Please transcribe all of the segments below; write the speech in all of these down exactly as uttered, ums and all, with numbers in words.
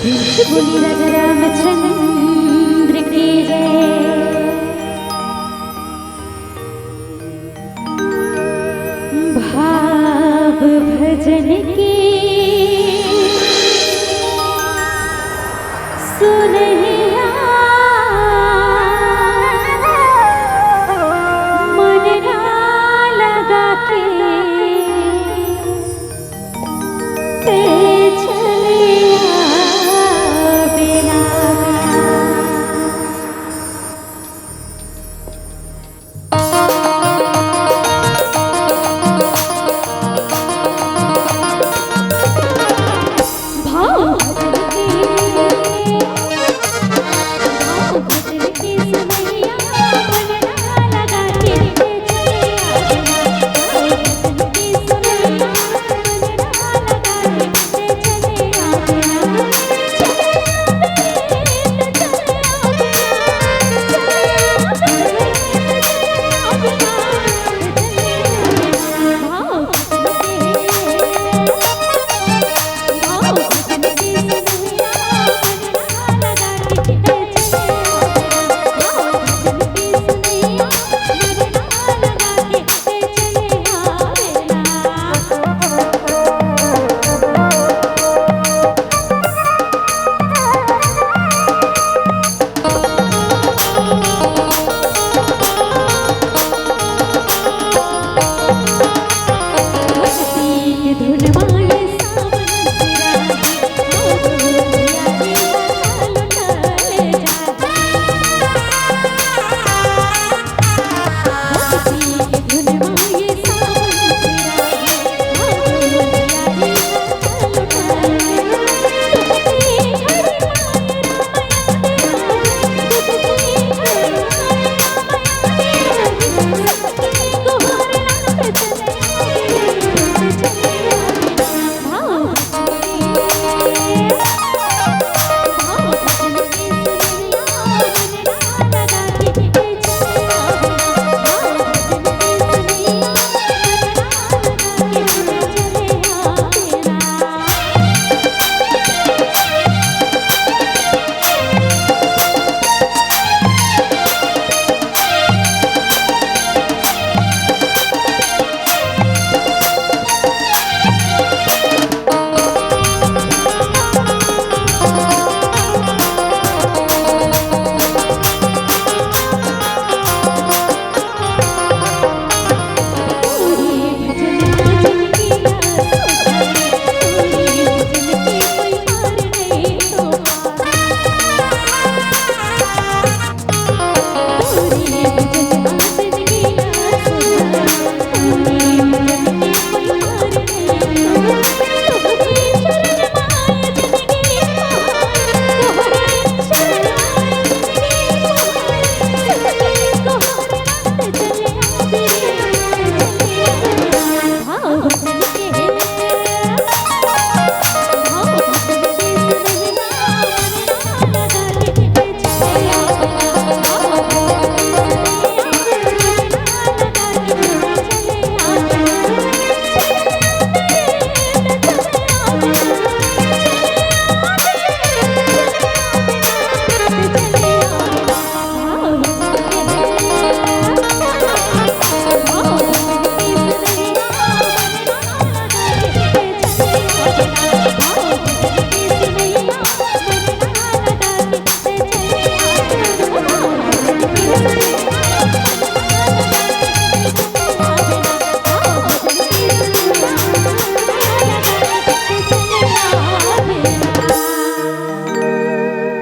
बोली राजा रामचंद्र की जय। भाव भजन की सुनहिया मन ना लगा के ते चले आवे ना।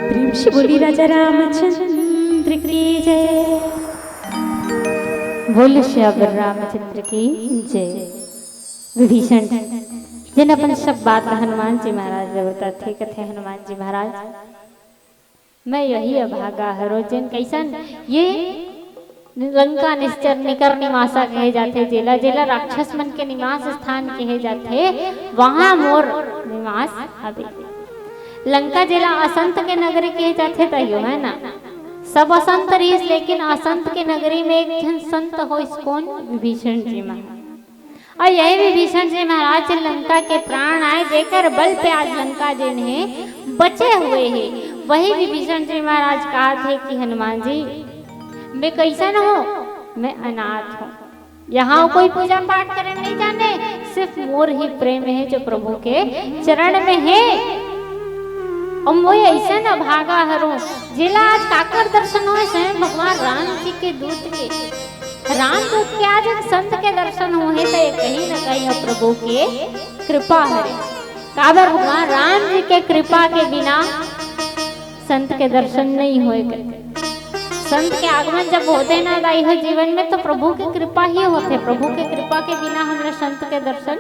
प्रेम से बोली राजा रामचंद्र की जय। बोल सियावर रामचंद्र की जय। विभीषण जेन अपन सब बात ला हनुमान जी महाराज ला बताथे, कथे हनुमान जी महाराज, मैं यही अभागा हरो जेन कइसन ये लंका निश्चर निकर निवासा कहे जाथे, जेला, जेला राक्षस मन के निवास स्थान कहे जाथे, वहां मोर निवास हवे। लंका जेला असंत के नगरी कहे जाथे, तइयो है ना, सब असंत रहिस, लेकिन असंत के नगरी में एक झन संत होइस, कोन? विभीषण जी महाराज। अउ यही विभीषण जी महाराज लंका के प्राण आय, जेकर बल पे आज लंका जेन हे बचे हुए हे, वही विभीषण जी महाराज कहत हे कि हनुमान जी, मैं कैसन हूँ? मैं अनाथ हूँ। यहाँ कोई पूजा पाठ करे नहीं जाने, सिर्फ मोर ही प्रेम हे जो प्रभु के चरण में हे। अउ मोय अइसन अभागा हरों, जेला आज काकर दर्शन होय? स्वयं भगवान राम जी के दूत के, रामदूत के आज एक संत के दर्शन होहे, तो ये कहीं न कहीं अब प्रभु के कृपा हरे। काबर भगवान राम जी के कृपा के बिना संत के दर्शन नहीं होए करके। संत के आगमन जब होथे ना दाई हो जीवन में, तो प्रभु के कृपा ही होथे। प्रभु के कृपा के बिना हमला संत के दर्शन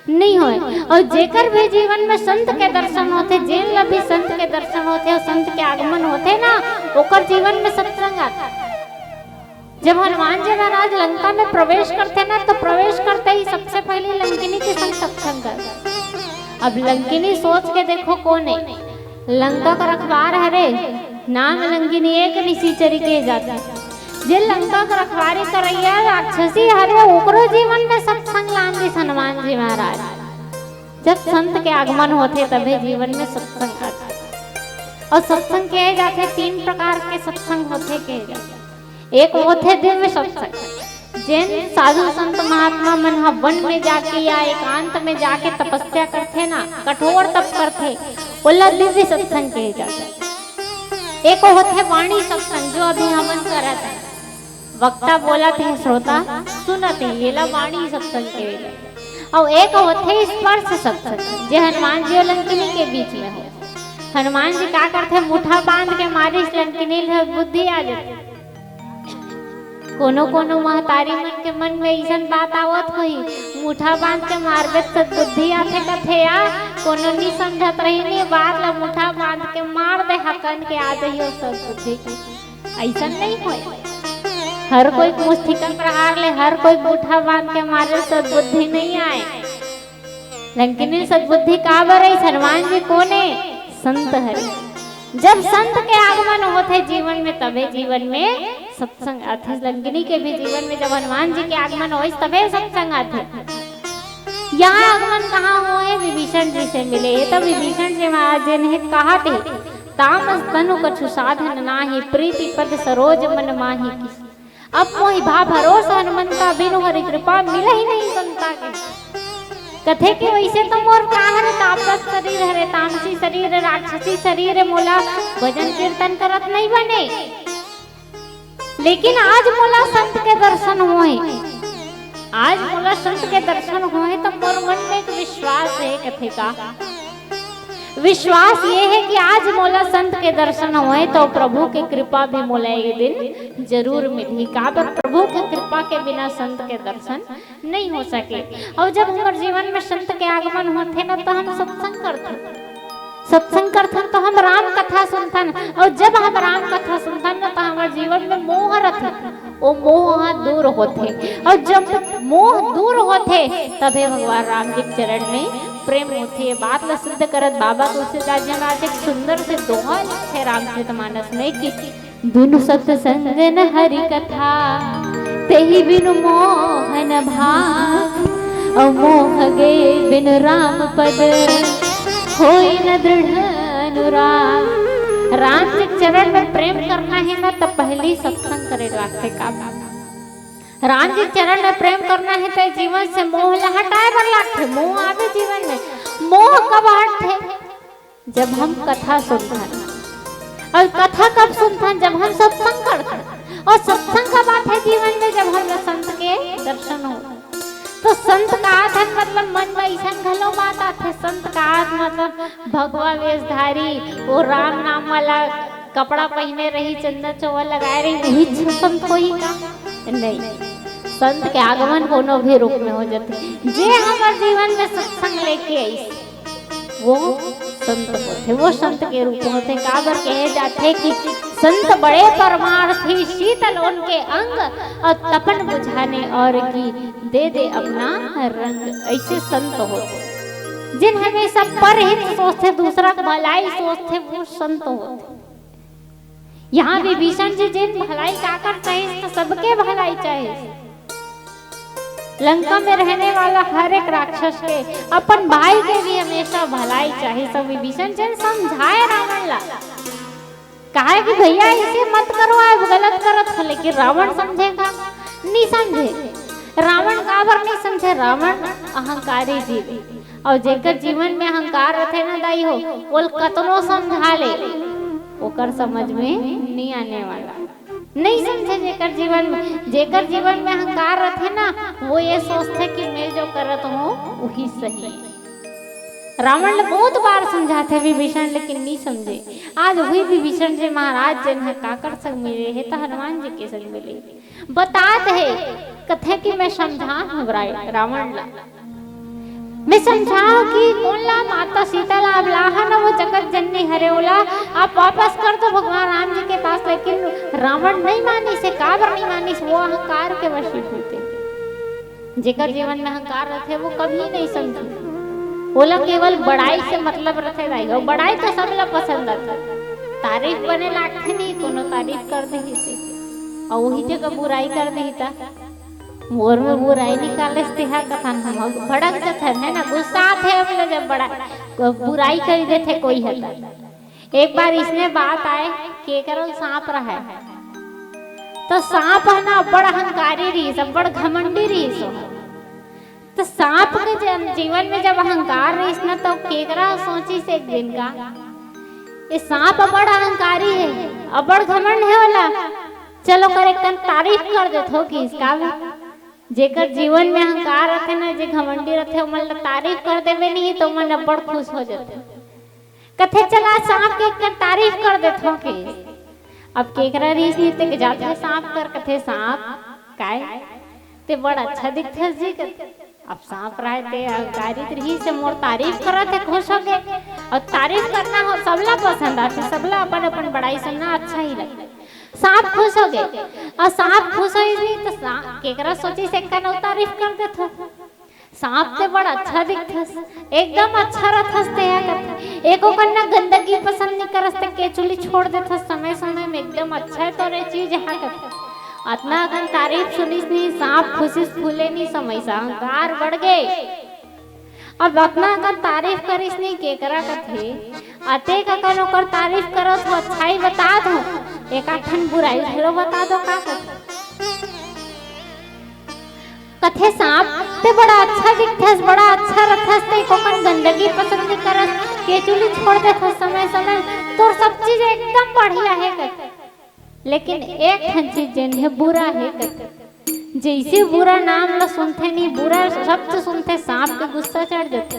नहीं होए। अउ जेकर भी जीवन में संत के दर्शन होथे, जेन ला भी संत के दर्शन होथे अउ संत के आगमन होथे ना, ओकर जीवन में सत्संग आथे। जब हनुमान जी महाराज लंका में प्रवेश करथे ना, तो प्रवेश करते ही सबसे पहले लंकिनी के संग सत्संग करथे। अब लंकिनी सोच के देखो कोन हे, लंका का रखवार हरे, नाम लंकिनी एक निशिचरी के जाथे। जे लंका का रखवारी करइया राक्षसी हरे, ओकरो जीवन में सत्संग लान दिस हनुमान जी महाराज। जब संत के आगमन होथे तभे जीवन में सत्संग आथे। अउ सत्संग कहे जाथे, तीन प्रकार के सत्संग होथे कहे जाथे। एक होथे दिव्य सत्संग, जेन साधु संत महात्मा मन ह वन में जाके या एकांत में जाके तपस्या करथे ना, कठोर तप करथे, ओला दिव्य सत्संग कहे जाथे। एक होथे वाणी सत्संग, जो अभी हमन करत हन, वक्ता बोलत हे, श्रोता सुनत हे, येला वाणी सत्संग कहे जाथे। अउ एक होथे स्पर्श सत्संग, जे हनुमान जी अउ लंकिनी के बीच में हो। हनुमान जी का करथे, मुठा बांध के मारिस, लंकिनी ल बुद्धि आ जाथे। कोनो कोनो महतारी मन के मन में अइसन बात आवत होही, मुठा बांध के मारबे त सद्बुद्धि आथे कथे या, कोनो नी समझत रही नी बात ला, मुठा बांध के मार दे हकन के आ जही ओ सद्बुद्धि। अइसन नहीं होय, हर कोई मुस्थिकन प्रहार ले, हर कोई मुठा बांध के मारे सद्बुद्धि नहीं आए। लंकिनी सद्बुद्धि काबर हे? हनुमान जी कोन हे? संत हरे। जब संत के आगमन होथे जीवन में, तभे जीवन में सत्संग आथे। लंकिनी के भी जीवन में जब हनुमान जी के आगमन होइस, तभे सत्संग आथे। यहाँ आगमन कहाँ होए? विभीषण जी से मिले। ये तो विभीषण जी महाराज जी ने कहा थे, "तामस तनु कछु साधन नाही, प्रीति पद सरोज मन माही।" अब मोहि भा भरोस हनुमंता, बिनु हरि कृपा मिलही नहीं संता के। कथे कि वैसे तो मोर का हरे, तापस शरीर हरे, तामसी शरीर, राक्षसी शरीर, मोला भजन कीर्तन करत नहीं बने, लेकिन आज मोला संत के दर्शन होए, आज मोला संत के दर्शन होए तो मोर मन में एक विश्वास हे। कथे का विश्वास ये हे कि आज मोला संत के दर्शन होए तो प्रभु के कृपा भी मोला एक दिन जरूर मिलही। काबर प्रभु के कृपा के बिना संत के दर्शन नहीं हो सके। अउ जब हमर जीवन में संत के आगमन होथे ना, तो हम सत्संग करथन, सत्संग करथन तो हम राम कथा सुनथन, अउ जब हम राम कथा सुनथन ना, तो हमर जीवन में मोह रथे, ओ मोह ह दूर होथे, अउ जब मोह दूर होथे, तभे भगवान राम जी के चरण में प्रेम होथे। ये बात ला सिद्ध करत बाबा तुलसीदास जी महाराज एक सुंदर से दोहा लिखे रामचरित मानस में कि "बिनु सत्संग न हरि कथा, तेहि बिनु मोहन भाग, अउ मोह गे बिनु राम पद, होय न दृढ़ अनुराग।" राम जी के चरण में प्रेम करना हे ना, तो पहली सत्संग करे लागथे। का राम जी के चरण में प्रेम करना हे, तो जीवन से मोह ला हटाए बर लागथे। मोह आवे जीवन में, मोह कब हटथे? जब हम कथा सुनथन। अउ कथा कब सुनथन? जब हम सत्संग करथन। अउ सत्संग कब आथे जीवन में? जब हम संत के दर्शन हो। तो संत का आथन मतलब मन में अइसन घलो बात आथे, संत का आथ मतलब भगवा वेशधारी, वो राम नाम वाला कपड़ा पहिने रही, चंदन चोवा लगाए रही, वही संत होही का? नहीं। संत के आगमन कोनो भी रूप में हो जाथे। जे हमर जीवन में सत्संग लेके आइस, वो संत होथे, वो संत के रूप होथे। काबर कहे जाथे कि "संत बड़े परमार्थी, शीतल उनके अंग, और तपन बुझाने और की, दे दे अपना रंग।" अइसे संत होथे, जिन हमेशा परहित सोचथे, दूसरा के भलाई सोचथे, वो संत होथे। यहाँ विभीषण जी जिन भलाई काकर चाहिस, तो सबके भलाई चाहिस। लंका में रहने वाला हर एक राक्षस के, अपन भाई के भी हमेशा भलाई चाही। सब विभीषण जी समझाए रावण ला, कहा कि भैया, ऐसे मत करो, आप गलत करत हो। लेकिन रावण समझेगा? नहीं समझे। रावण काबर नहीं समझे? रावण अहंकारी जीव, और जेकर जीवन में अहंकार रथे ना दाई हो, ओल कतनो समझा ले, ओकर समझ में नहीं आने वाला। नहीं समझे। जेकर जीवन में, जेकर जीवन में अहंकार रथे ना, वो ये सोचथे कि मैं जो करत हूँ, वही सही है। रावण ल बहुत बार समझाथे विभीषण, लेकिन नहीं समझे। आज वही विभीषण जी महाराज, जेन ह काकर संग मिले हे, त हनुमान जी के संग मिले। बतात हे, कथे कि मैं समझा हूँ राय-, रावण ला। मैं समझाओ कि कोन ला माता सीता ला अब लाहा न, वो जगत जननी हरे, ओला आप वापस कर दो भगवान राम जी के पास। लेकिन रावण नहीं मानिस हे। काबर नहीं मानिस? वो अहंकार के वशीभूत हे। जेकर जीवन में अहंकार रथे, वो कभी नहीं समझे। ओला केवल बड़ाई से मतलब रथे दाई, और बड़ाई तो सब ला पसंद आथे। तारीफ बने लागथे नहीं, कोनो तारीफ कर देही ते, और वही जगह बुराई कर देही ता। मोर में बुराई निकाले से तेहा कथन हम भड़क जथन, है ना, गुस्सा आथे हम लोग जब बड़ा बुराई कर देथे कोई ह त। एक बार इसने बात आए कि एकरो सांप रहे, तो सांप है ना, बड़ अहंकारी रहिस, बड़ घमंडी रहिस। तो सांप के जन-, जीवन में जब अहंकार रहिस ना, तो केकरा सोचिस एक दिन का, ये सांप बड़ अहंकारी है, अबड़ घमंड है वाला, चलो कर एक कन तारीफ कर देथो कि इसका भी। जेकर जीवन में अहंकार रथे ना, जे घमंडी रथे, ओमन ला तारीफ कर देबे नहीं तो मन अब्बड़ खुश हो जाथे। कथे चला सांप के एक तारीफ कर देथो के। अब केकरा रीस नहीं ते के जाथे सांप कर, कथे सांप काय ते बड़ अच्छा दिखथस जी कथे। अब सांप राय ते अहंकारी रहिस हे, मोर तारीफ करत हे, खुश हो गए। और तारीफ करना हो सबला पसंद आथे, सबला अपन अपन बड़ाई सुनना अच्छा ही लगथे। सांप खुश हो गए। और सांप खुश होइस नहीं तो सा-, केकरा सोचिस एक कन तारीफ कर देथो। सांप ते बड़ अच्छा दिखथस, एकदम अच्छा रथस ते हा कथे। एको कन ना गंदगी पसंद नहीं करस ते केचुली छोड़ देथस समय समय में, एकदम अच्छा है तोरे चीज हा कथे। अतना अकन तारीफ सुनिस नहीं, सांप खुशिस फूले नहीं, समय से अहंकार बढ़ गए। अब अतना अकन तारीफ करिस नहीं केकरा कथे, अतेक अकन ओकर तारीफ करत हो, अच्छाई बतात हो, एक आध ठन बुराई घलो बता दो का कथे। कथे सांप ते बड़ा अच्छा दिखथस, बड़ा अच्छा रथस, ते एको कन गंदगी पसंद नहीं करस, केचुली छोड़ देथस समय समय, तोर सब चीज एकदम बढ़िया हे कथे। लेकिन एक ठन चीज जेन हे बुरा हे कथे। जैसे बुरा नाम ला सुनथे नहीं, बुरा शब्द सुनथे, सांप के गुस्सा चढ़ जाथे।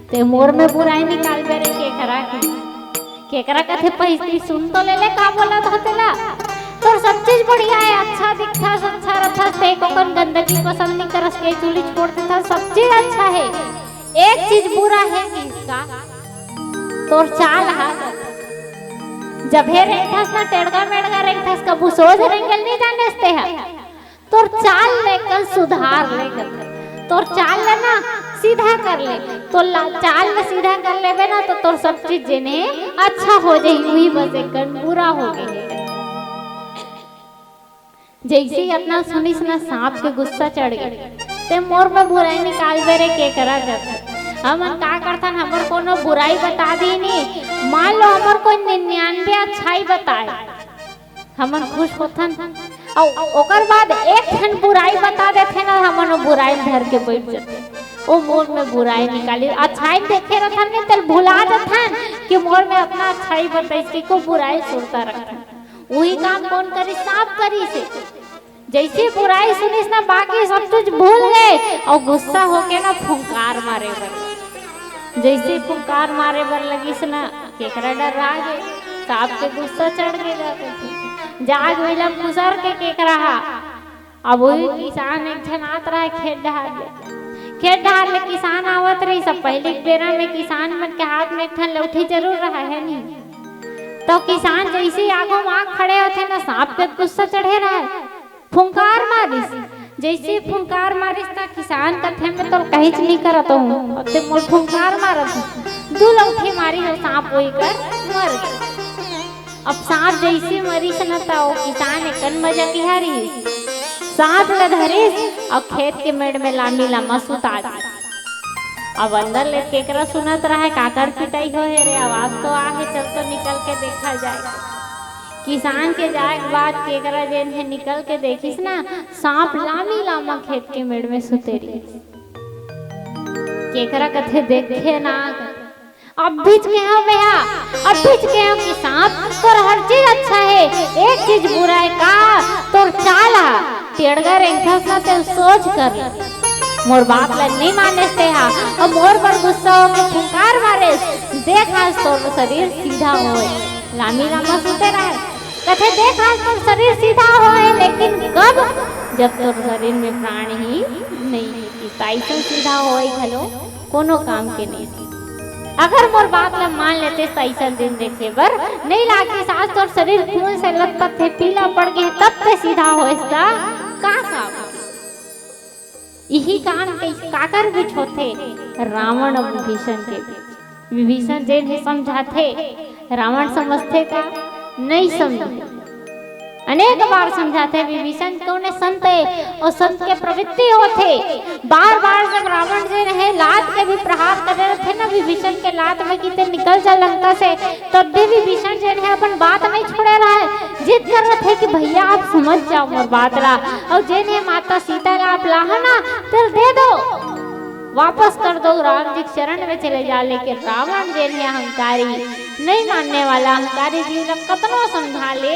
ते मोर में बुराई निकालबे रे केकरा के, केकरा कथे पैसती सुन तो ले ले का बोलत हो तेला। तोर सब चीज बढ़िया है, अच्छा दिखथस, अच्छा रथस, ते एको कन गंदगी पसंद नहीं करस, केचुली छोड़ देथस, सब चीज अच्छा है। एक चीज बुरा है कि इसका तोर चाल हा, जब हे रेंगथस ना टेड़गा मेड़गा रेंगथस, कभू सोझ रेंगल नहीं जाने ते हा। तोर चाल ले कन सुधार ले कथे। तोर चाल ले ना सीधा कर ले। तोर ला-, चाल ले सीधा कर लेबे ना तो तोर सब चीज जेने अच्छा हो जाही, उही बस एक कन बुरा हो गए। जैसे ही अतना सुनिस ना सांप के गुस्सा चढ़ गए। ते मोर में बुराई निकालबे रे केकरा कथे। हमन का करथन, हमर कोनो बुराई बता दी नहीं, मान लो हमर कोई निन्यानवे अच्छाई बताए, हमन खुश होथन। अउ ओकर बाद एक ठन बुराई बता देथे ना, हमन वो बुराई धर के बैठ जथे। ओ मोर में बुराई निकाली, अच्छाई देखे रथन नहीं, तेल भुला जथन कि मोर में अतना अच्छाई बताइस कि को बुराई सुरता रखथन। वही काम कोन करिस? सांप करिस हे। जैसे बुराई सुनिस ना, बाकी सब चीज भूल गए और गुस्सा होके ना फुंकार मारे बर। जैसे फुंकार मारे बर लगिस ना, केकरा डर रह गए, सांप के गुस्सा चढ़ गए जाके। जाग मिला मुसर के केकरा हा। अब वही किसान एक झन आत रहा खेत डहार ले, खेत डहार ले किसान आवत रही। सब पहले के बेरा में किसान मन के हाथ में एक ठन लौठी जरूर रहा है नहीं, तो किसान जैसे ही आगू में आ खड़े होथे ना, सांप के गुस्सा चढ़े रहा है, फुंकार मारिस। जैसे ही फुंकार मारिस त किसान कथे, "मैं तोर कहीच नहीं करत हूँ, अब ते मोर फुंकार मारत हूँ।" दू लौठी मारी हो सांप वही कर मर गए। अब सांप जैसे मरिस न त वो किसान एकन मजा किहा रही। सांप ल धरिस अउ खेत के मेड़ में लामी लामा सुता दिस। अब अंदर ले केकरा सुनत रहय, काकर पिटाई होहे रे, आवाज तो आहे, चल तो निकल के देखा जाए। किसान के जाए के बाद केकरा जेन हे निकल के देखिस ना, सांप लामी लामा खेत के मेड़ में सुते रहिस। केकरा कथे देखे ना, अभीच केहेंव मेहा, अभीच केहेंव कि सांप, तोर हर चीज अच्छा हे, एक चीज बुरा हे का, तोर चाल हा, टेड़गा रेंगथस ना तेला सोझ कर ले। मोर बात ला नइ मानेस तेहा, अउ मोर बर गुस्सा होके फुंकार मारेस। देख आज तोर शरीर सीधा होय। लामी लामा सुते रहय, कथे देख आज तोर शरीर सीधा होय, लेकिन कब? जब तोर शरीर में प्राण ही नइ हे, कि तइसन सीधा होय घलो कोनो काम के नइ हे। अगर मोर बात ला मान लेतेस त अइसन दिन देखे बर नइ लागतिस। आज तोर शरीर खून से लथपथ हे, पीला पड़ गे हे, तब ते सीधा होएस त का काम? इही काम कइस काकर बीच होथे? रावण अउ विभीषण के बीच। विभीषण जेन हे समझाथे, रावण समझथे का? नइ समझे। अनेक बार समझाथे विभीषण, कोनो संत हे अउ संत के प्रवृत्ति होथे। बार बार जब रावण जेन हे लात के भी प्रहार करे रथे ना विभीषण के लात में कि ते निकल जा लंका से, तब भी विभीषण जेन हे अपन बात नइ छोड़े रहय, जिद करत हे कि भइया आप समझ जाव मोर बात ला, अउ जेन हे माता सीता ला आप लाहा ना, तेला दे दव, वापस कर दव, राम जी के चरण में चले जाव। लेकिन रावण जेन हे अहंकारी, नइ मानने वाला अहंकारी जीव ला कतनो समझा ले,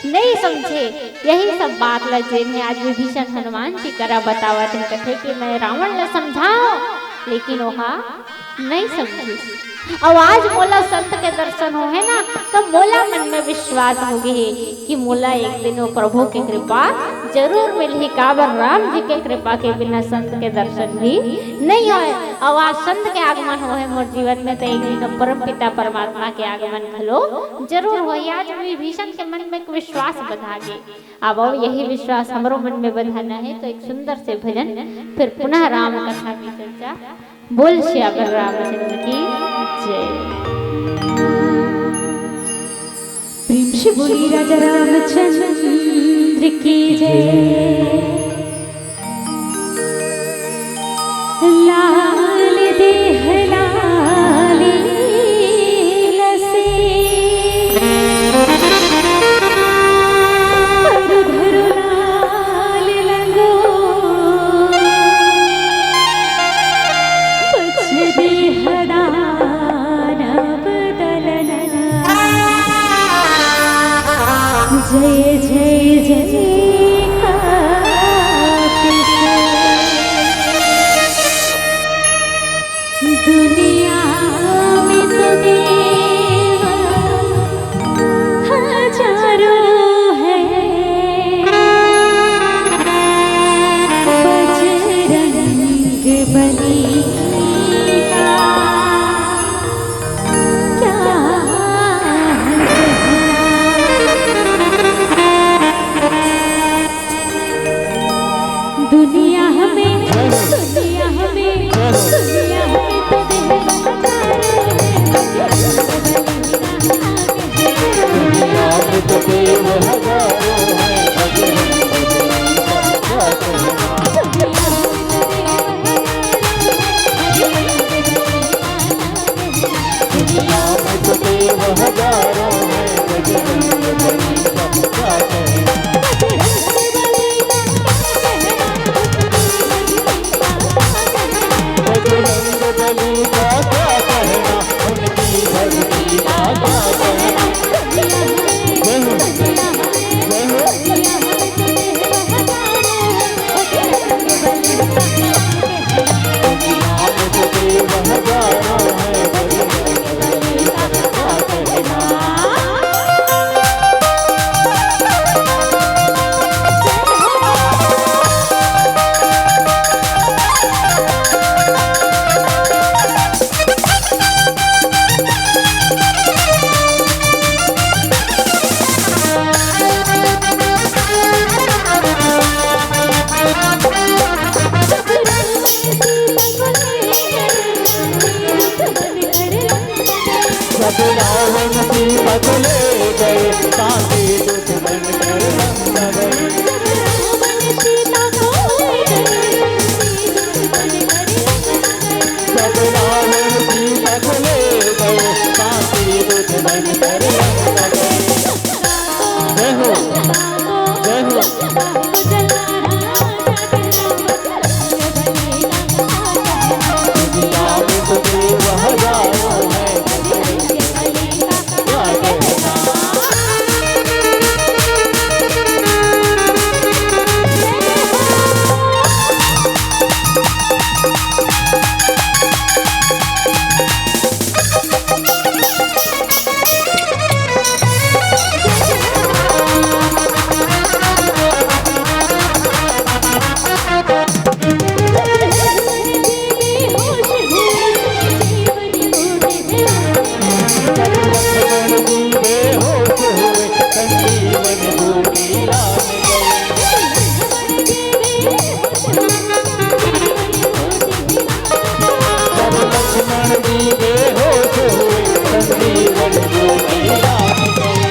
नइ समझे। यही सब बात ला जेन हे आज विभीषण हनुमान जी करा बतावत हे, कथे कि मैं रावण ला समझावंव, लेकिन ओहा नइ समझिस। अउ आज मोला संत के दर्शन होहे ना, त मोला मन में विश्वास हो गे हे कि मोला एक दिन वो प्रभु के कृपा जरूर मिलही, काबर राम जी के कृपा के बिना संत के दर्शन भी नइ होय। अउ आज संत के आगमन होहे मोर जीवन में, त एक दिन परम पिता परमात्मा के आगमन घलो जरूर होही। आज विभीषण के मन में एक विश्वास बंधा गे। अब अउ यही विश्वास हमरो मन में बंधाना हे, तो एक सुंदर से भजन, फिर पुनः राम कथा की चर्चा। बोल सियावर रामचंद्र की जय। प्रेम से बोली राजा रामचंद्र की जय। लाल देह लाल लसे, भरु भरु लाल लंगो, पछ देह दानव दलना। जय जय जय दुनिया में तुम्हें हजारों है, बजरंग बली का क्या है कहना। दुनिया हमें, दुनिया हमें, दुनिया हमें तो दे। दुनिया में तो देव हजारों हैं, बजरंग बली का क्या कहना। दुनिया में तो देव हजारों हैं, बजरंग बली का क्या कहना। बजरंग बली का क्या कहना, उनकी भक्ति का क्या कहना। जय हो, जय हो। जय हो, जय हो।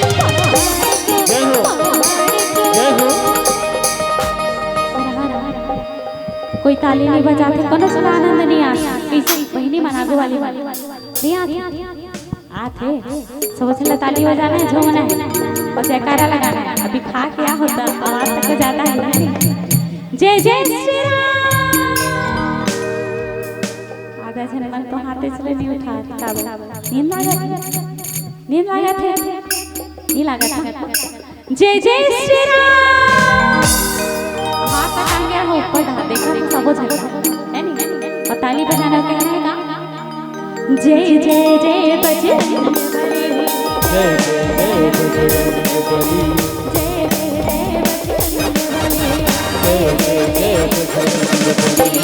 जय हो, जय हो। कोई ताली नहीं बजाथे, कोनो सुना आनंद नहीं आत। कैसे बहिनी मन आगू वाली वाली नहीं आत। आत हे। सब झन ला ताली बजाना है, झूमना है और जयकारा लगाना है। अभी खा के आ होता, आवाज तक तो जाता है। जय जय श्री राम। आधा झन मन तो हाथे चले नहीं उठा, नींद लागत, नींद लागत है, नहीं लागत है। जय जय श्री राम। हाथ का टांग्या हो ऊपर ढा, देखा सबो झन, है नी? और ताली बजाना कहना है का? जय जय जय बजरंग बली। जय जय जय बजरंग बली। जय जय जय बजरंग बली। जय जय जय बजरंग बली।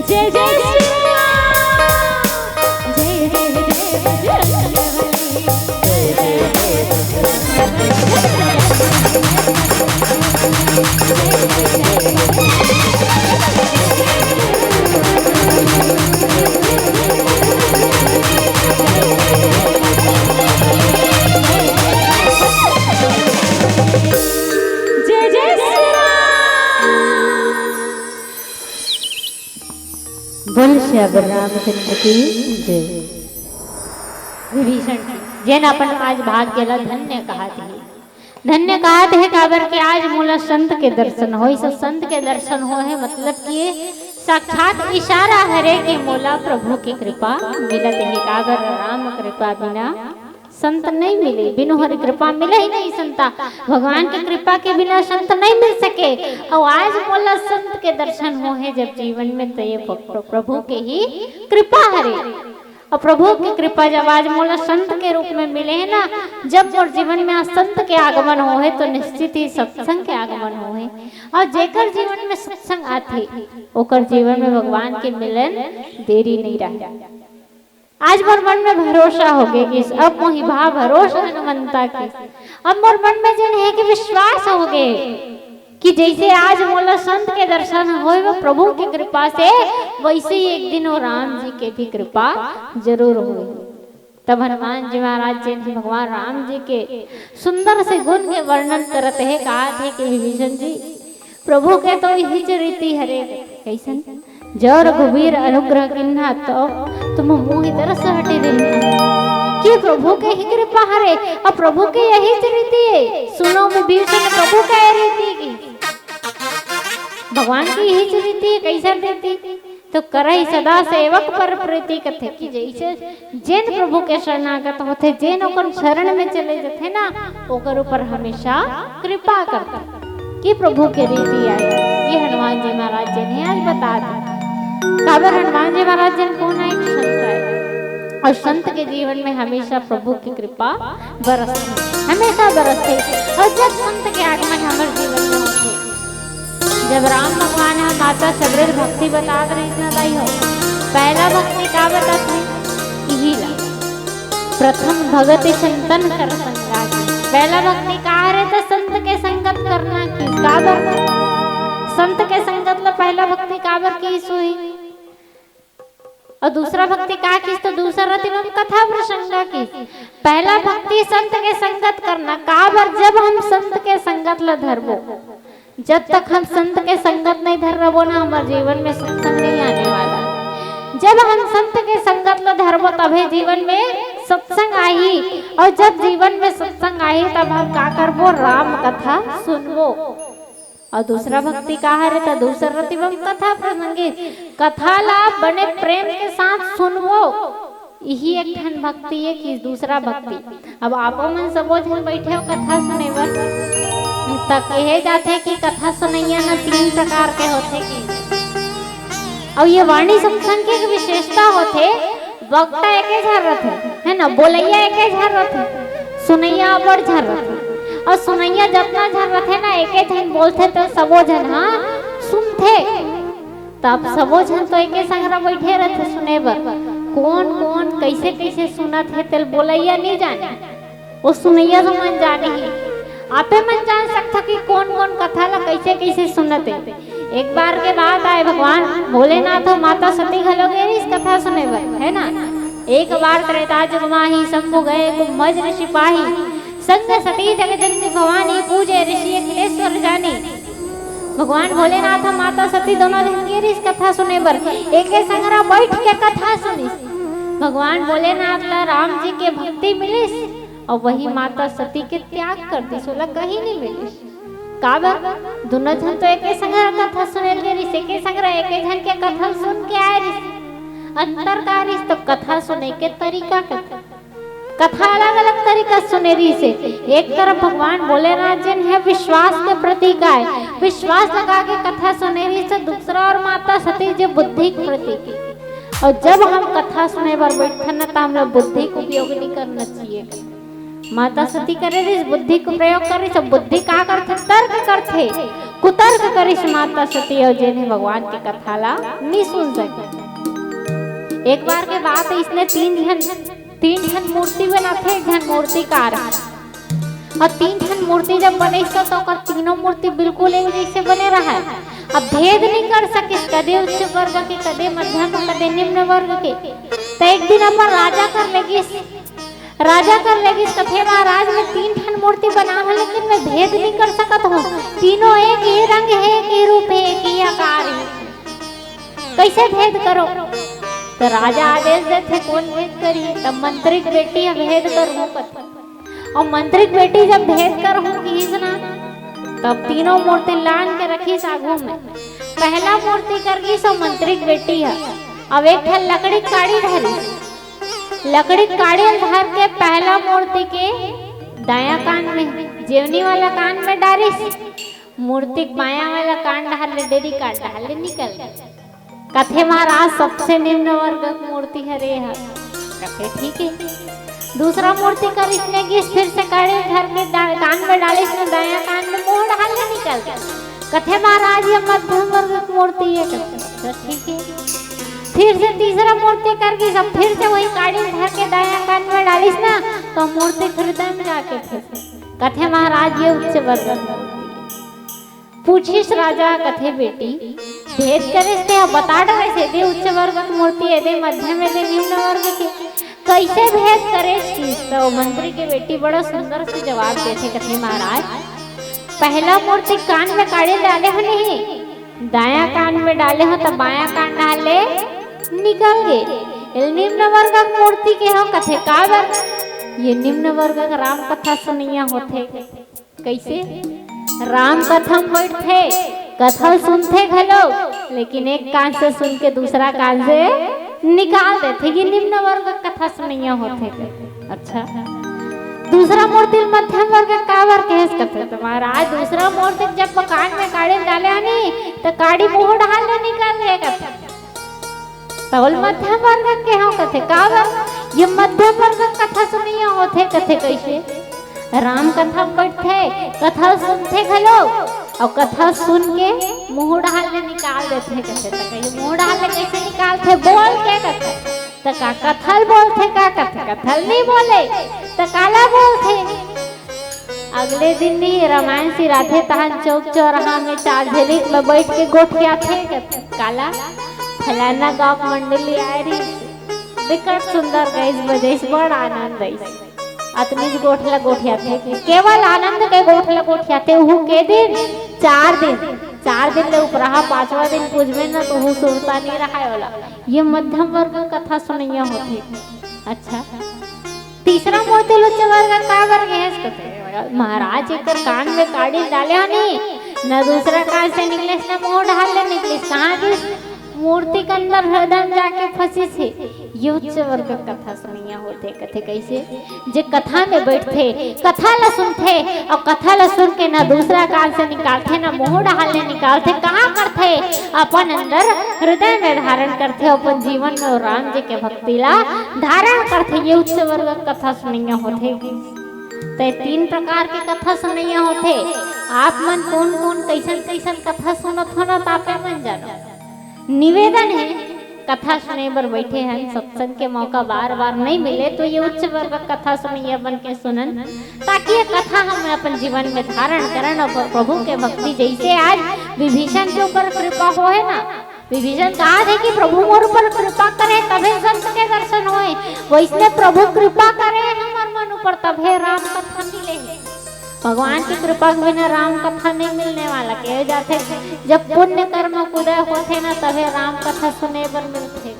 जय जय श्री राम। जय जय जय बजरंग बली। जय जय जय बजरंग बली। जय जय श्री राम। बोल सियावर रामचंद्र की जय। विभीषण जी, जेन अपन आज भाग्य ला धन्य कहत हे, धन्य कहत हे, काबर के आज मोला संत के दर्शन होइस। संत के दर्शन होए हे, मतलब कि साक्षात इशारा हरे कि मोला प्रभु के कृपा मिलत हे। काबर राम कृपा बिना संत नहीं मिले, बिनु हरि कृपा मिले ही नहीं संता। भगवान के कृपा के बिना संत नहीं मिल सके। अउ आज मोला संत के दर्शन होए हे जब जीवन में, तो ये प-, प्रभु के ही कृपा हरे। अउ प्रभु के कृपा जब आज मोला संत के रूप में मिले हे ना, जब मोर जीवन में आज संत के आगमन होए हे, तो निश्चित ही सत्संग के आगमन होए हे। अउ जेकर जीवन में सत्संग आथे, ओकर जीवन में भगवान के मिलन देरी नहीं रहे। आज मोर मन में भरोसा होगे कि अब मोहि भा भरोसा हनुमंता के। अब मोर मन में जेन हे कि विश्वास होगे कि जैसे आज मोला संत के दर्शन होए वो प्रभु की कृपा से, वैसे ही एक दिन वो राम जी के भी कृपा जरूर होए। तब हनुमान जी महाराज जी ने भगवान राम जी के सुंदर से गुण के वर्णन करत हे, कहत हे कि विभीषण जी, प्रभु के तो इहीच रीति हरे। कइसन? जो रघुवीर अनुग्रह कीन्हा, तो तुम मोहि तरस हटि दीन्हा। कि प्रभु के ही कृपा हरे, अउ प्रभु के यहीच रीति हे। सुनो विभीषण, प्रभु के रीति हे। भगवान के यहीच रीति हे। कइसन रीति? तो करहि सदा सेवक पर प्रीति कथे कि जइसे जेन प्रभु के शरणागत होथे, जेन ओकर शरण में चले जथे ना, ओकर ऊपर हमेशा कृपा करथे। कि प्रभु के रीति आय, ये हनुमान जी महाराज जी ने आज बता दी। काबर हनुमान जी महाराज जी कोन आय? एक संत आय। अउ संत के जीवन में हमेशा प्रभु की कृपा बरसथे, हमेशा बरसथे। अउ जब संत के आगमन हमर जीवन में होथे, जब राम भगवान ह माता शबरी ल भक्ति बतात रहिस ना दाई हो, पहला भक्ति का बतात हे? इही ला, प्रथम भगति संतन कर संगा की। पहला भक्ति का हरे? त संत के संगत करना की। काबर? संत के संगत ला पहला भक्ति काबर की सोई? अउ दूसरा भक्ति का किस? तो दूसरा रतिम कथा प्रसंगा की। पहला भक्ति संत के संगत करना। काबर? जब हम संत के संगत ला धरबो, जब तक हम संत के संगत नहीं धरबो ना, हमर जीवन में सत्संग नहीं आने वाला। जब हम संत के संगत ला धरबो, तभे जीवन में सत्संग आही। अउ जब जीवन में सत्संग आही, तब हम का करबो? राम कथा सुनबो। अउ दूसरा भक्ति का हरे? त दूसरा रतिम कथा प्रसंगी, कथा ला बने प्रेम के साथ सुनबो। इही एक ठन भक्ति हे कि दूसरा भक्ति। अब आपो मन सबो झन बइठे हो कथा सुने बर, त कहे जाथे कि कथा सुनइया न तीन प्रकार के होथे कि। अउ ये वाणी सत्संग के एक विशेषता होथे, वक्ता एके झन रथे, हे ना, बोलइया एके झन रथे, सुनइया अब्बड़ झन रथे। अउ सुनइया जतना झन रथे ना, एके झन बोलथे त सबो झन ह सुनथे। तब सबो झन तो एके संघरा बइठे रथे सुने बर। कोन कोन कइसे कइसे सुनत हे तेल बोलइया नइ जाने, वो सुनइया तो मन जाने ही। आपे मन जान सकथो कि कोन कोन कथा ला कइसे कइसे सुनत हे। एक बार के बात आय, भगवान भोलेनाथ अउ माता सती घलो गे रहिस कथा सुने बर, हे ना। एक बार त्रेता जुग माही, शंभु गए कुंभज ऋषि पाही। संग सती जग जननी भवानी, पूजे ऋषि अखिलेश्वर जानी। भगवान भोलेनाथ अउ माता सती दोनों झन गे रहिस कथा सुने बर, एके संघरा बइठ के कथा सुनिस। भगवान भोलेनाथ ला राम जी के भक्ति मिलिस अउ वही माता सती के त्याग कर दिस, ओला कहीं नहीं मिलिस। काबर? दोनों झन तो एके संघरा कथा सुने ल गे रहिस, एके संघरा एके झन के कथा सुन के आय रहिस। अंतर का रहिस? तो कथा सुने के तरीका के कथा अलग-अलग तरीका सुने रहिस हे। एक तरफ भगवान भोलेनाथ जी हे विश्वास के प्रतीक आय, विश्वास लगा के कथा सुने रहिस हे, दूसरा ओर माता सती जी बुद्धि के प्रतीक हे। अउ जब हम कथा सुने बर बइठथन न, त हमला बुद्धि के उपयोग नइ करना चाहिए। माता सती करे रहिस, बुद्धि के प्रयोग करे रहिस। बुद्धि का करथे? तर्क करथे, कुतर्क करिस माता सती, अउ जेन हे भगवान के कथा ला नइ सुन सके। एक बार के बात हे, इसने तीन झन तीन ठन मूर्ति बनाथे, एक झन मूर्तिकार। अउ तीन ठन मूर्ति जब बनिस त, त ओकर तीनों मूर्ति बिल्कुल एक जइसे बने रहय। अब भेद नइ कर सकिस, कदे उच्च वर्ग के, कदे मध्यम, कदे निम्न वर्ग के। त एक दिन अपन राजा कर ले गिस, राजा कर ले गिस, कथे, "महाराज, मैं तीन ठन मूर्ति बनाहूं, लेकिन मैं भेद नइ कर सकत हूं। तीनों एक ही रंग हे, एक ही रूप हे, एक ही आकार हे।" कइसे भेद करों? त राजा आदेश देथे, कोन भेद करही? त मंत्री के बेटी ह भेद करहूं कथे। अउ मंत्री के बेटी जब भेद करहूं किहिस ना, तब तीनों मूर्ति लान के रखिस आघू में। पहला मूर्ति कर गिस अउ मंत्री के बेटी ह, अउ एक ठन लकड़ी के काड़ी धरिस। लकड़ी के काड़ी ल धर के पहला मूर्ति के दायां कान में, जेवनी वाला कान में डारिस। मूर्ति के बायां वाला कान डहर ले, डेरी कान डहर ले निकल गे। कथे, "महाराज, सबसे निम्न वर्ग के मूर्ति हरे ह।" कथे, "ठीक हे।" दूसरा मूर्ति करिस ने गिस, फिर से काड़ी धर के दा-, कान में डालिस ने दायां कान में मुंह डहर ले निकल गे। कथे, "महाराज, ये मध्यम वर्ग के मूर्ति हे।" कथे, "अच्छा, ठीक हे।" फिर से तीसरा मूर्ति कर गिस, अब फिर से वही काड़ी धर के दायां कान में डालिस ना, त मूर्ति हृदय में जाके फंस। कथे, "महाराज, ये उच्च वर्ग के मूर्ति हे।" पूछिस राजा, कथे, "बेटी, भेद करेस ते ह, बता डरेस, एदे उच्च वर्ग के मूर्ति, एदे मध्यम, एदे निम्न वर्ग के।" कइसे भेद करेस कि? त ओ मंत्री के बेटी बड़ा सुंदर से जवाब देथे, कथे, महाराज, पहला मूर्ति कान में काड़ी डाले हन ही, दायां कान में डाले हन त बायां कान डाले निकल गे। एला निम्न वर्ग के मूर्ति केहेंव, कथे, काबर? ये निम्न वर्ग के राम कथा सुनइया होथे। कइसे? राम कथा म बइठथे, कथा ल सुनथे घलो, लेकिन एक कान से सुन के दूसरा कान से निकाल देथे कि निम्न वर्ग के कथा सुनइया होथे। अच्छा, दूसरा मूर्ति ल मध्यम वर्ग के काबर केहेस, कथे, त महाराज, दूसरा मूर्ति ल जब कान में काड़ी डाले हन ही, त काड़ी मुंह डहार ले निकल गे, कथे। त ओला मध्यम वर्ग केहेंव, कथे, काबर? ये मध्यम वर्ग के कथा सुनइया होथे, कथे, कइसे? राम कथा म बइठथे, कथा सुनथे घलो, अउ कथा सुन के मुंह डहार ले निकाल देथे, कथे। त कइसे मुंह डहार ले कइसे निकालथे? बोल के, कथे। त का कथा ल बोलथे का, कथे? कथा ल नइ बोले, त काला बोलथे? अगले दिन ही रामायण सिराथे, तहन चौक चौराहा में चार झिलिक में बइठ के गोठियाथे, कथे, काला, फलाना गांव के मंडली आए रहिस, बिकट सुंदर गइस बजइस, बड़ आनंद आइस। अतनीच गोठ ल गोठियाथे, केवल आनंद के गोठ ल गोठियाथे। उहू के दिन? चार दिन। चार दिन ले उपराहा पांचवा दिन पूजबे न, त उहू सुरता नइ रहय ओला। ये मध्यम वर्ग के कथा सुनइया होथे। अच्छा, तीसरा मूर्ति ल उच्च वर्ग के काबर केहेस, कथे, महाराज, एकर कान में काड़ी डाले हन ही, न दूसरा कान से निकलिस, न मुंह डहार ले निकलिस, कहां गिस? मूर्ति के अंदर हृदय में जाके फंसिस हे। ये उच्च वर्ग के कथा सुनइया होथे, कथे, कइसे? जे कथा में बइठथे, कथा ल सुनथे अउ कथा ल सुन के न दूसरा कान से निकालथे, न मुंह डहार ले निकालथे, कहां करथे? अपन अंदर हृदय में धारण करथे, अपन जीवन में ओ राम जी के भक्ति ला धारण करथे। ये उच्च वर्ग के कथा सुनइया होथे। त तीन प्रकार के कथा सुनइया होथे। आप मन कोन कोन, कइसन कइसन कथा सुनत हो न, त आपे मन जानो। निवेदन हे, कथा सुने बर बइठे हन, सत्संग के मौका बार बार नइ मिले, त ये उच्च वर्ग के कथा सुनइया बन के सुनन, ताकि ये कथा हमन अपन जीवन में धारण करन अउ प्रभु के भक्ति, जइसे आज विभीषण के ऊपर कृपा होहे ना, विभीषण कहत हे कि प्रभु मोर ऊपर कृपा करे तभे संत के दर्शन होए, वइसने प्रभु कृपा करे हमर मन ऊपर तभे राम कथा मिले हे। भगवान के कृपा के बिना राम कथा नइ मिलने वाला। कहे जाथे, जब पुण्य कर्म के उदय होथे ना, तभे राम कथा सुने बर मिलथे।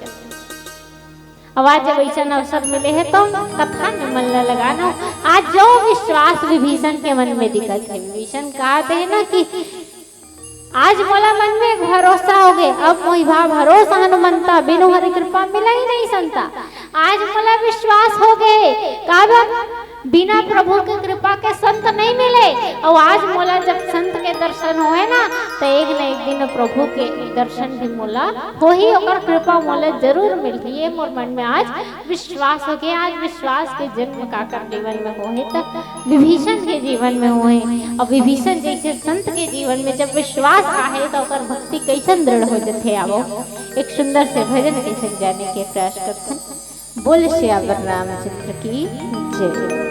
अब आज जब अइसन अवसर मिले हे, त कथा में मन ला लगाना। आज जो विश्वास विभीषण के मन में दिखत हे, विभीषण कहत हे ना कि आज मोला मन में भरोसा होगे, अब मोहि भा भरोसा हनुमंता, बिनु हरि कृपा मिलइ नहीं संता। आज मोला विश्वास होगे, काबर? बिना प्रभु के कृपा के संत नइ मिले। अउ आज मोला जब संत के दर्शन होए ना, त एक न एक दिन प्रभु के दर्शन भी मोला होही, ओकर कृपा मोला जरूर मिलही। ये मोर मन में आज विश्वास होगे। आज विश्वास के जन्म काकर जीवन में होहे, त विभीषण के जीवन में होहे। अउ विभीषण जइसे संत के जीवन में जब विश्वास आहे, त ओकर भक्ति कइसन दृढ़ हो जथे। आवो, एक सुंदर से भजन के संग जाने के प्रयास करथन। बोल सियावर रामचंद्र की जय।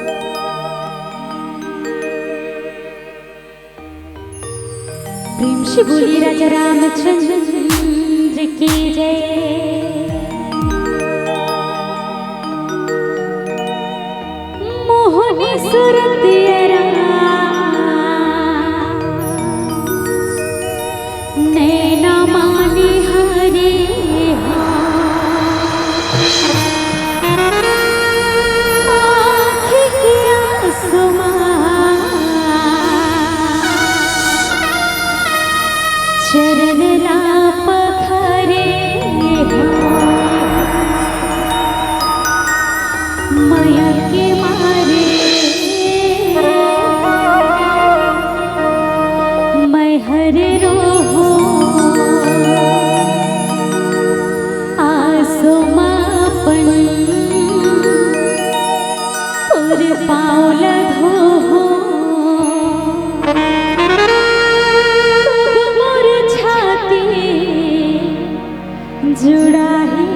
प्रेम से बोली राजा रामचंद्र की जय। मोहनी सूरतिया राम, नैना मानी हरे हो। आँख के आंसू मा चरण ला पखारे हो। मया के मारे मैं हर रोहूं, आंसू मा अपन तोर पाँव ल धोहूं। तब मोर छाती जुड़ाही।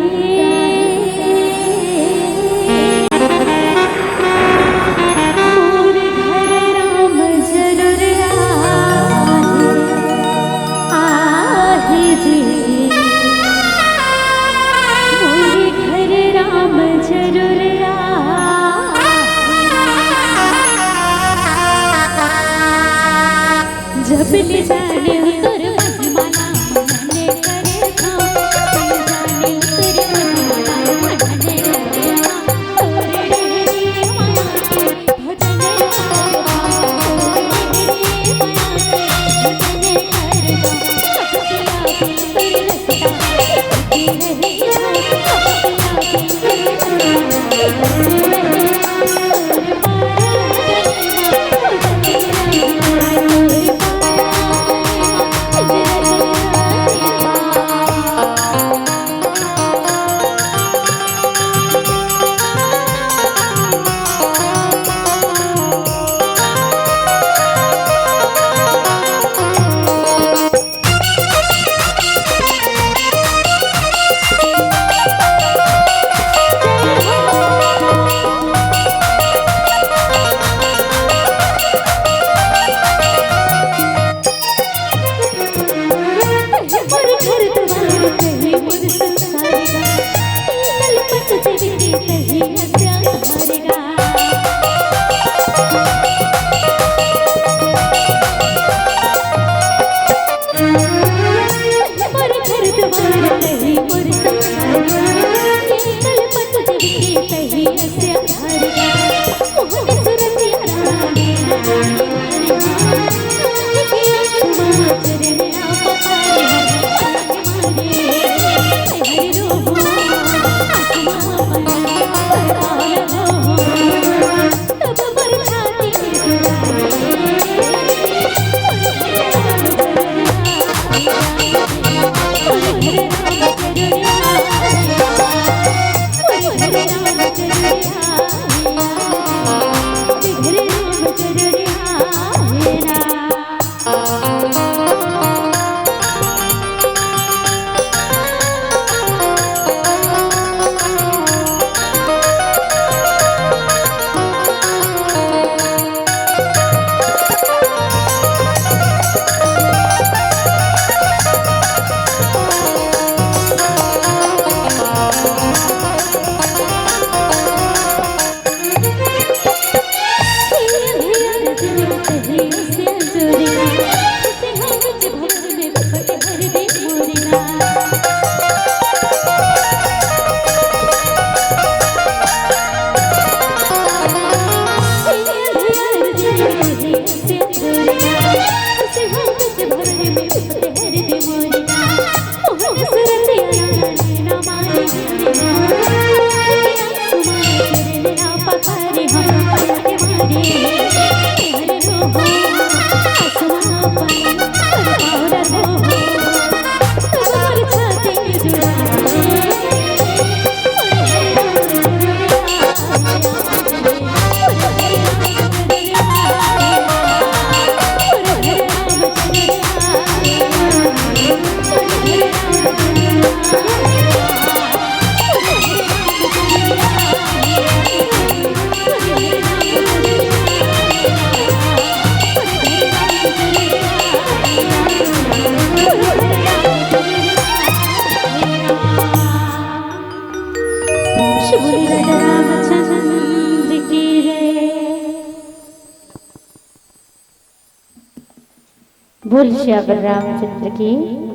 बोल सियावर रामचंद्र की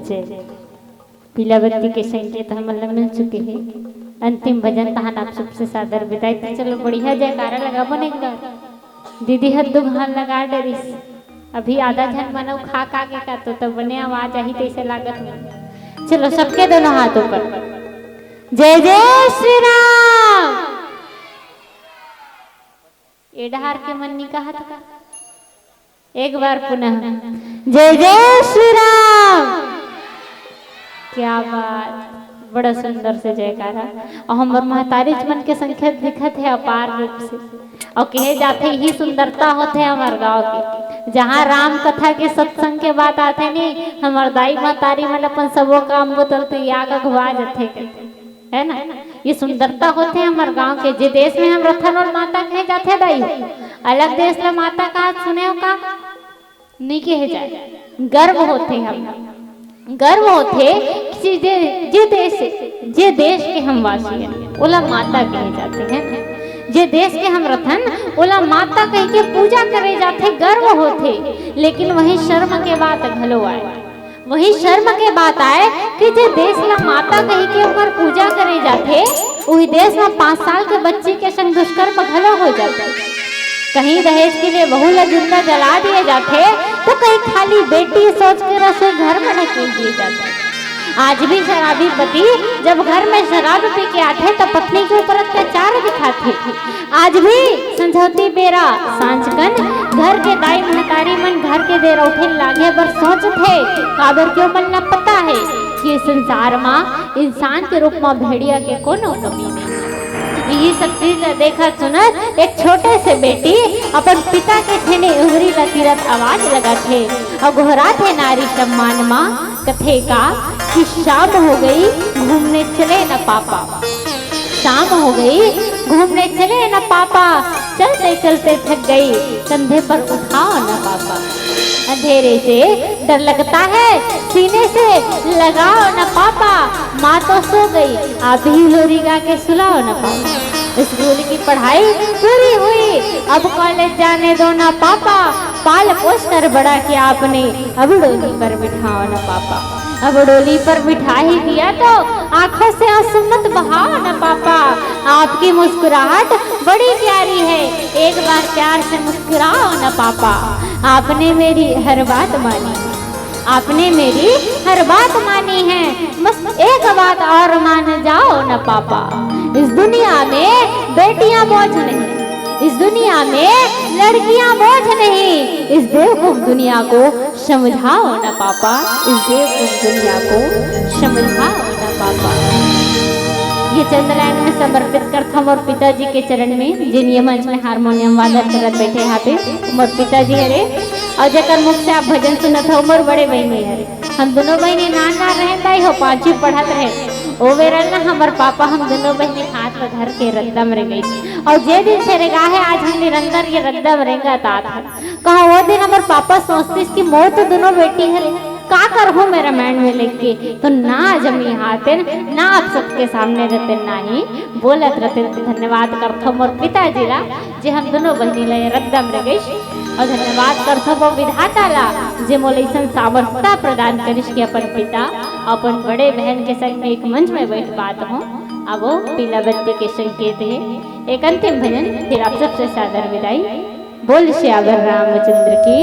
जय। पीला बत्ती के संकेत हमन ला मिल चुके हे। अंतिम भजन तहन आप सबसे सादर विदाई। तो चलो बढ़िया जयकारा लगाबो न एक बार। दीदी हर दू घान लगा डरिस, अभी आधा झन मन अउ खा का के का तो, तो बने आवाज आही तइसे लागत हे। चलो सबके दोनों हाथ ऊपर, जय जय श्री राम। ए डहार के मन नी कहत का? एक बार पुनः जय जय श्री राम। क्या बात, बड़ा सुंदर से जयकारा। अउ हमर महतारीच मन के संख्या दिखत हे अपार रूप से। अउ कहे जाथे, यही सुंदरता होथे हमर गांव के, जहां राम कथा के सत्संग के बात आथे नी, हमर दाई महतारी मन अपन सबो काम बुता ल त्याग अघवा जथे। है ना? ये सुंदरता होथे हमर गांव के। जे देश में हम रथन ओला माता कहे जाथे दाई हो। अलग देश ला माता कहा सुने हो का? नहीं कहे जाए। गर्व होथे हम, गर्व होथे कि जे, जे देश, जे देश के हम वासी हैं, ओला माता कहे जाथे हैं। जे देश के हम रथन, ओला माता कह के पूजा करे जाथे, गर्व होथे। लेकिन वही शर्म के बात घलो आए। वही शर्म के बात आए कि जे देश ला माता कहि के ओकर पूजा करे जाथे, उही देश म पाँच साल के बच्ची के संग दुष्कर्म घलो हो जाथे। कहीं दहेज के लिए बहू ला जिंदा जला दिए जाथे, तो कहीं खाली बेटी सोच के रसोई घर म ढकेल दिए जाथे। आज भी शराबी पति जब घर में शराब पी के आथे, त पत्नी के ऊपर अत्याचार दिखाथे। आज भी संझौती बेरा सांझ कन घर के दाई महतारी मन घर के देर उठे लागे बर सोचथे, काबर के ओमन ला पता हे कि संसार मा इंसान के रूप मा भेड़िया के कोनो कमी नहीं। यही सब चीज ला देखत सुनत एक छोटे से बेटी अपन पिता के छेनी उंगरी ला तीरत आवाज लगाथे अउ गोहराथे नारी सम्मान मा, कथे का कि शाम हो गई, घूमने चले ना पापा। शाम हो गई, घूमने चले ना पापा, चलते चलते थक गई, कंधे पर उठाओ ना पापा। अंधेरे से डर लगता है, सीने से लगाओ ना पापा। माँ तो सो गई, आप ही लोरी गा के सुलाओ ना पापा। स्कूल की पढ़ाई पूरी हुई, अब कॉलेज जाने दो ना पापा। पाल पोस कर बड़ा किया आपने, अब डोली पर बिठाओ ना पापा। अब डोली पर बिठा ही दिया तो आंखों से आंसू मत बहाओ ना पापा। आपकी मुस्कुराहट बड़ी प्यारी है, एक बार प्यार से मुस्कुराओ ना पापा। आपने मेरी हर बात मानी, आपने मेरी हर बात मानी है, बस एक बात और मान जाओ ना पापा। इस दुनिया में बेटियां बोझ नहीं, इस दुनिया में लड़कियां बोझ नहीं। इस बेवकूफ दुनिया को समझाओ ना पापा, इस बेवकूफ दुनिया को समझाओ ना पापा। ये चंद्रायन में समर्पित करथंव मोर पिताजी के चरण में, जिन ये मंच में हारमोनियम वादन करत बैठे हावे, मोर पिताजी हरे, अउ जेकर मुख से आप भजन सुनत हव, मोर बड़े बहिनी हरे। हम दुनों बहिनी नान नान रहेन दाई हो, पांचवी पढ़त रहेन। ओ बेरा ना हमर पापा हम दुनों बहिनी हाथ ल धर के रद्दा म रेंगइस। अउ जे दिन से रेंगाहे, आज हम निरंतर ये रद्दा म रेंगत आत हन। कहा वो दिन हमर पापा सोचतिस कि मोर तो दुनों बेटी हरे, का करहूं मैं रामायण में लेके, तो ना जमी हाथेन, ना आप सबके सामने रहते, ना ही बोलत रहते। तो धन्यवाद करथंव मोर पिताजी ला, जे हम दुनों बहिनी ला ये रद्दा म रेंगइस। अउ धन्यवाद करथंव वो विधाता ला, जे मोला अइसन सामर्थ्यता प्रदान करिस कि अपन पिता, अपन बड़े बहन के संग में एक मंच में बैठ पात हंव। अब वो पीला बत्ती के संकेत हे। एक अंतिम भजन, फिर आप सबसे सादर विदाई। बोल सियावर रामचंद्र की।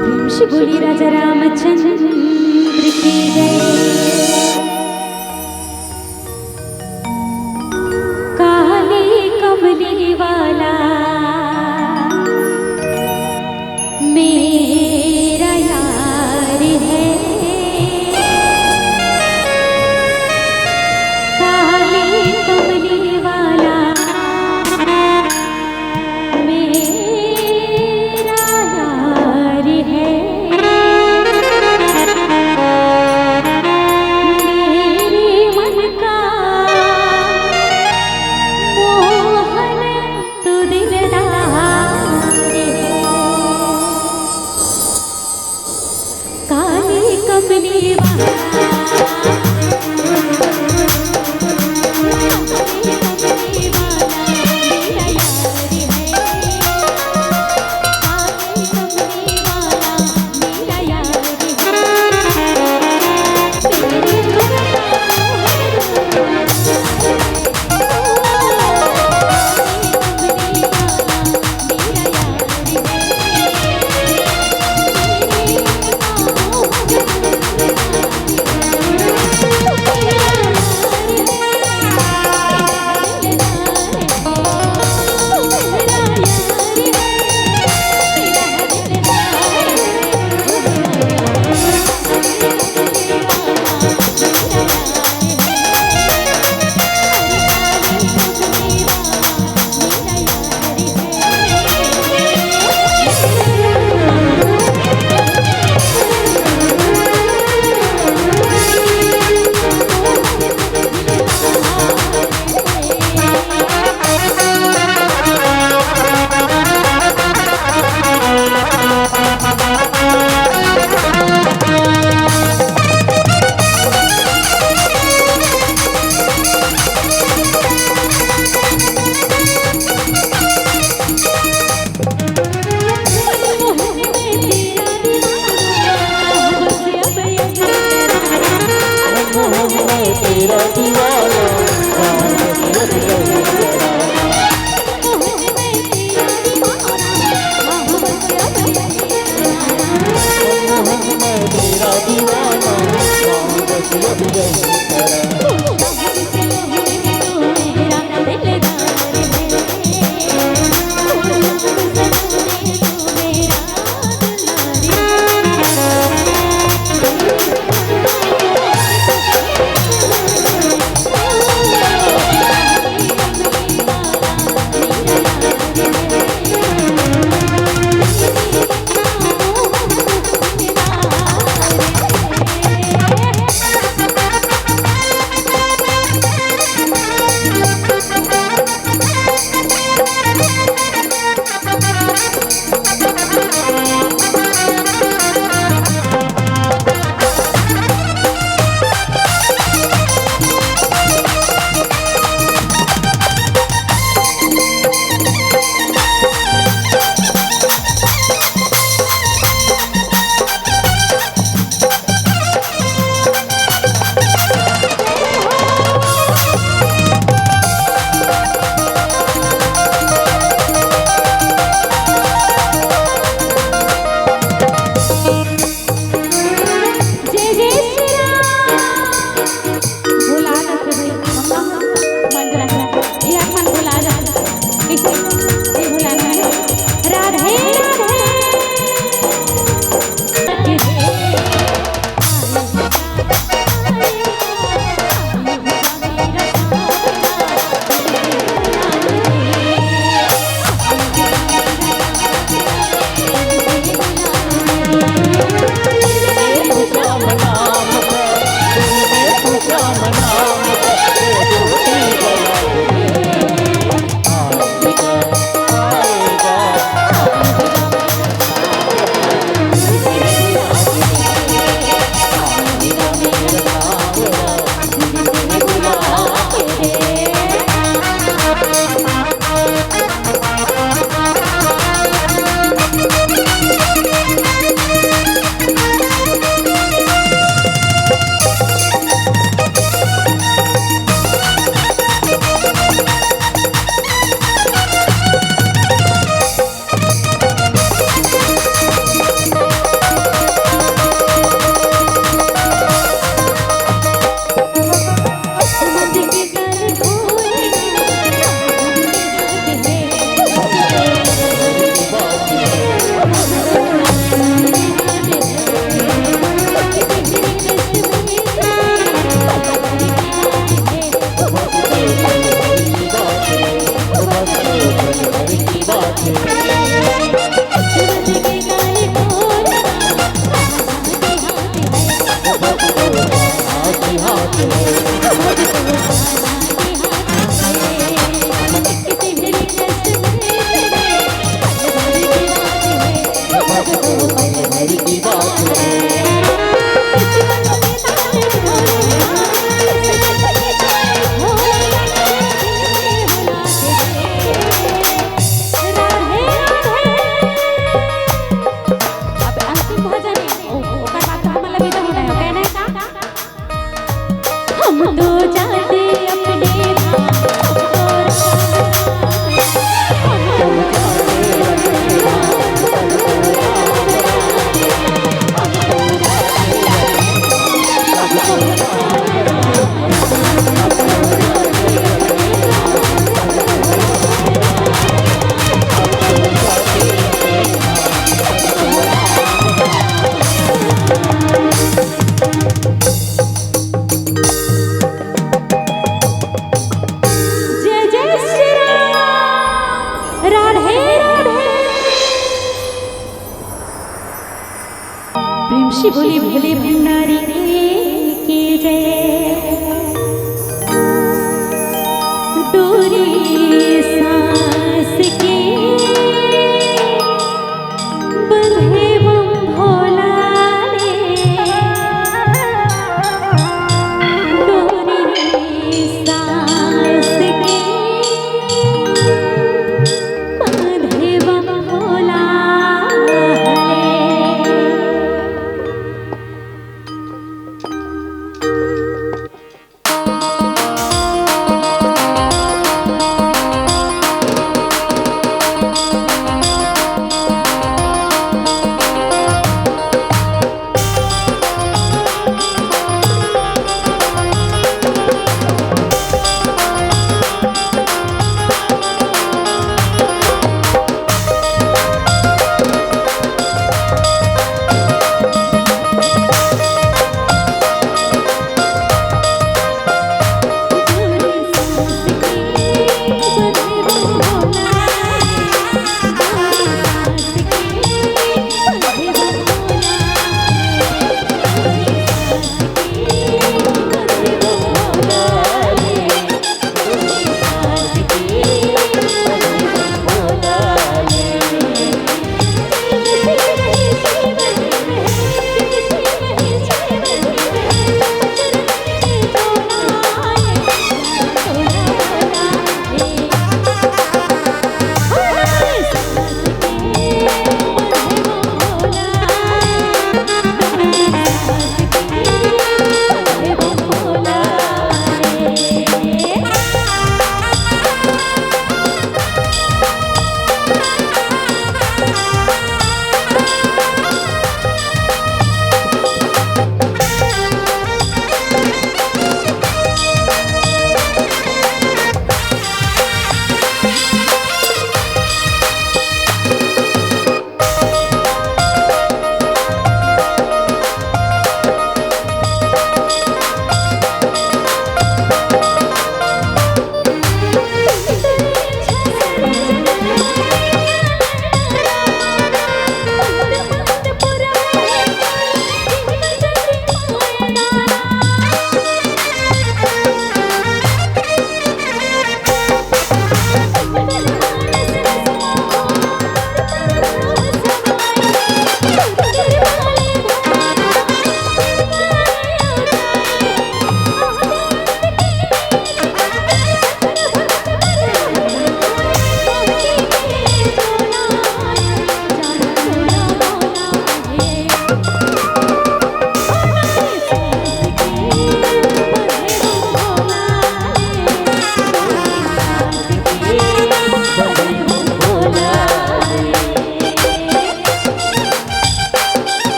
प्रेम से बोली राजा रामचंद्र की जय। काले कमली वाला मेरा यार है। काले कमली वाला मेरा यार है। मेरे मन का मोहन तू दिलदार है। काले कमली वाला, काले कमली वाला मेरा यार है। काले कमली वाला मेरा यार है। मेरे मन का मोहन जय जय श्री राम। भुला जाथे भाई, मम्मा मन रहे, ये मन भुला जाथे। कैसे? ये भुलाना है। राधे राधे। अब अंतिम भजन हे, ओ-, ओकर बाद तो हमन ला विदा होना हे, ओके ना? हम तो जाते अपने धाम, हम तो जाते अपने धाम, हम तो जाते अपने धाम। जय जय श्री राम। राधे राधे। प्रेम से बोले भोले भंडारी की जय। डोरी सांस के बंधे बम भोला ने, डोरी सांस के बंधे बम भोला ने।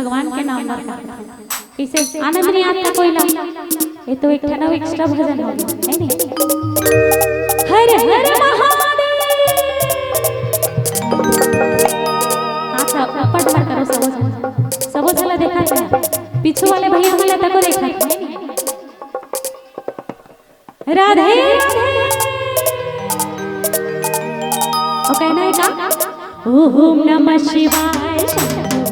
भगवान के नाम बर करथे। कइसे आनंद नहीं आता कोई ला? ये तो एक ठन अउ extra भजन हो गया, है नहीं? हर हर महादेव। हाथ ऊपर ऊपर करो, सबो झन, सबो झन ला देखा था। पीछू वाले भैया मन ला तको देखा था, है नहीं? राधे राधे। अउ कहना हे का? ओम नमः शिवाय शंभो